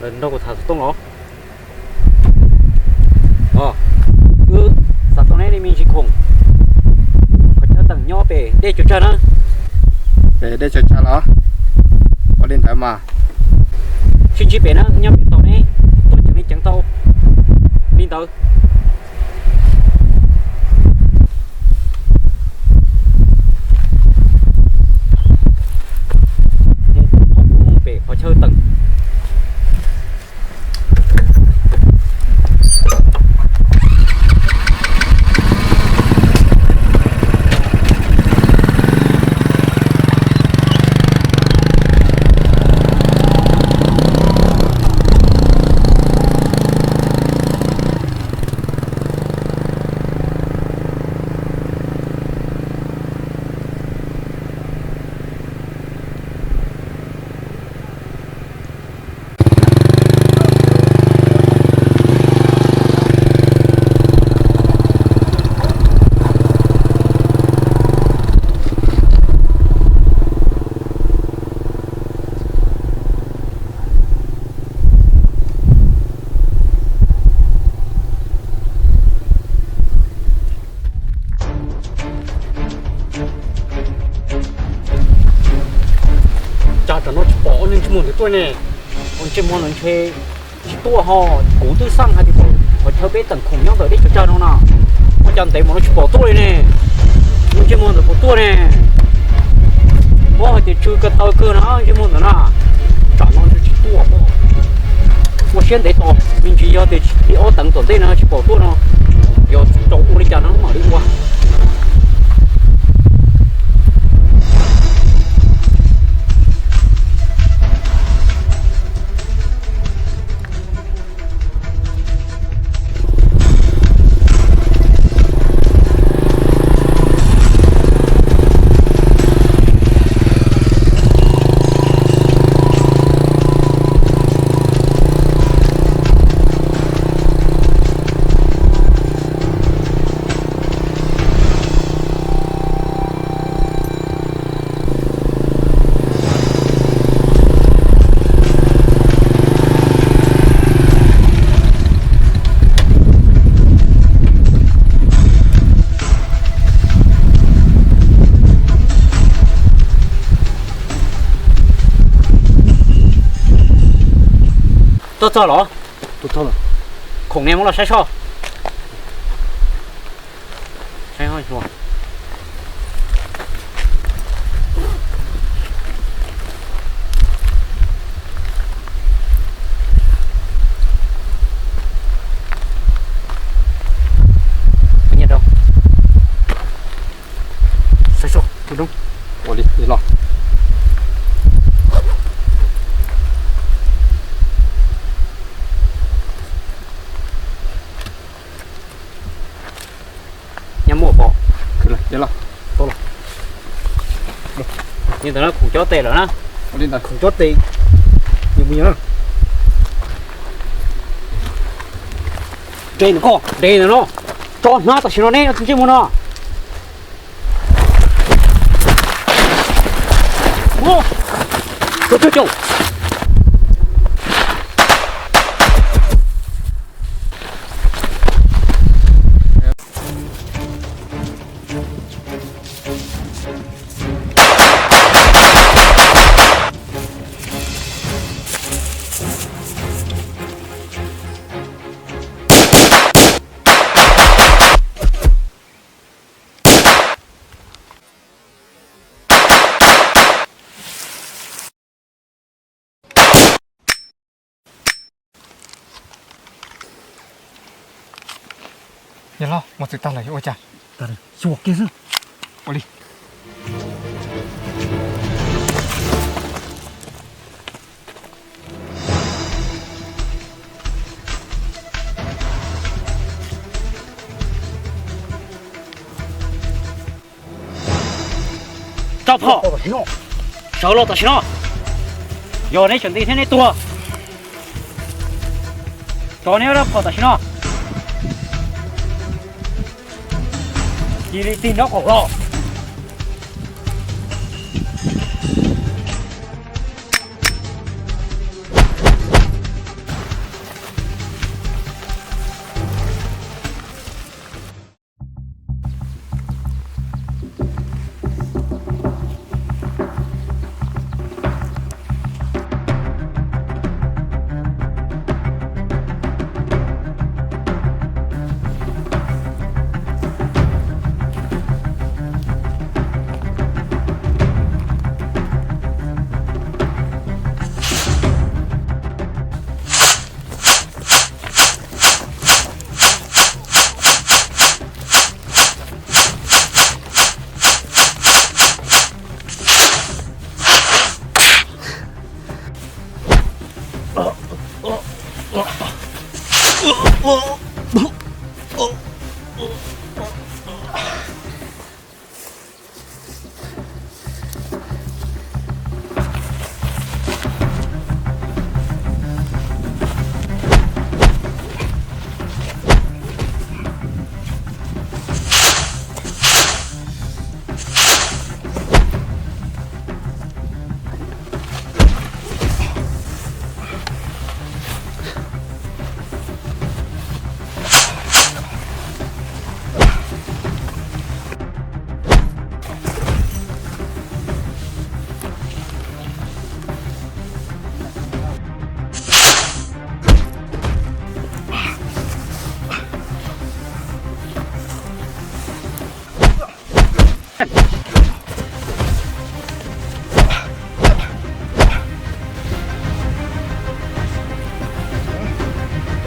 Lawv nrog kuv tham xov tooj los? Wb xav tau neb li me ntsis khoom, qhov chaw teem nyob pem dej tsaws tsag na. Pem dej tsaws tsag los? Ua li ntawd mas. Sib ntsib pem na, nyob pem tos neb, tuaj ceev li ceev tau li ntawd. Pem qhov chaw teem. Cas tam no tsis pom ob niag ntsej muag ntawd tuaj ne? Ua ntsej muag ntawd ntshe tsis tuaj ho, kuv twb xaj hais tias qhov chaw peb teem khoom nyob ntawm dej tsaws tsag no na, ua cas ntev mus no tsis pom tuaj li ne? Ua ntsej muag ntawd puas tuaj ne? Muab hais tias tsw ko taw kawg na ntsej muag ntawd na, tsam no ntshe tsis tuaj. Ua siab ntev tos me ntsis, yog tias li ob teev tom ntej no tsis pom tuaj no, yog tsis tau ua li cas no mam li ua. Tuaj txog los? Khoom ne muab los saib soj. Ua li los. Nyob muaj pom. Li ntawd na, khoom cob tes lawm na. Khoom cob tes. Nres ntawm koj, nres ntawm no. Tso hnab tam sim no neb ntsej muag no. Yog los, mus txwv tag lawm yuav ua cas? Xyuas kiag xwb. Ua li. Rau phom, sawv los tam sim no. Yog neb tseem nti thiab neb tuag, tso neb rab phom tam sim no. Cia li tig nraub qaum los. Tua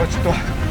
tsis tua.